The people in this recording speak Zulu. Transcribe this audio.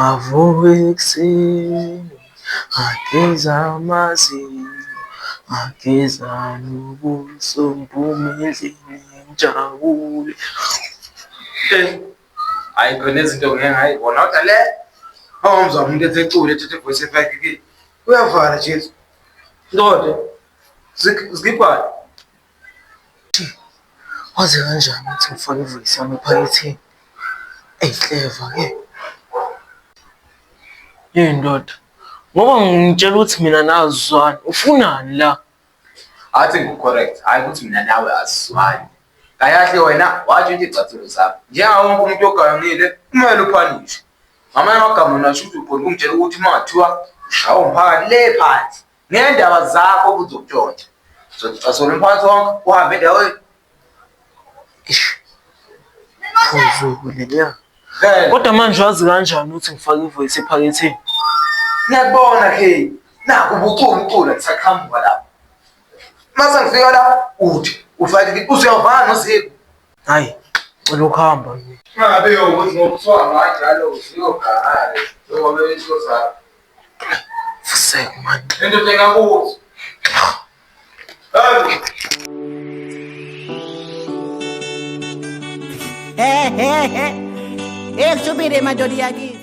Ngavuka ekuseni ngageza amazinyo, ngageza nobuso ngiphume endlini ngijabule. Hhayi khona izinto ngeke ngayibona kodwa le awumzwa umuntu ethi ecule ethethe voice effect ke uyavala Jesu. Ndoda zikipha Wazi kanjani ukuthi ngifake ivoice yami ephaketheni? Eyi clever ke. Yeyi ndoda, ngoba ngitshela ukuthi mina nawe asizwani, ufunani la? Athi ngiku-correct, hhayi ukuthi mina nawe asizwani. Kayahle wena watshintsha iy'cathulo zakho. Njengawo wonke umuntu ogangile kumele uphanishwe. Ngamanye amagama nasho ukuthi uqonde ukungitshela ukuthi uma ngathiwa ushawa umphakathi le phansi ngendaba zakho futhi zokutshontsha. Uzocasula umphakathi wonke uhambe endaweni. Eish, phuzu leliya. Kodwa manje wazi kanjani ukuthi ngifake ivoice ephaketheni? Ngiyakubona Kay. Naku ubucula ucula kusaqhamuka lapho. Mase ngifika la uthi ufake usuyavala nozipho. Hayi, cela ukuhamba mina. Ngabe ukuthi ngokuthiwa kanjalo usuyogana njengoba into zakho. Fusek man. Into engakuthi. Hey, hey, hey. Hey, kushubile madoda yakithi.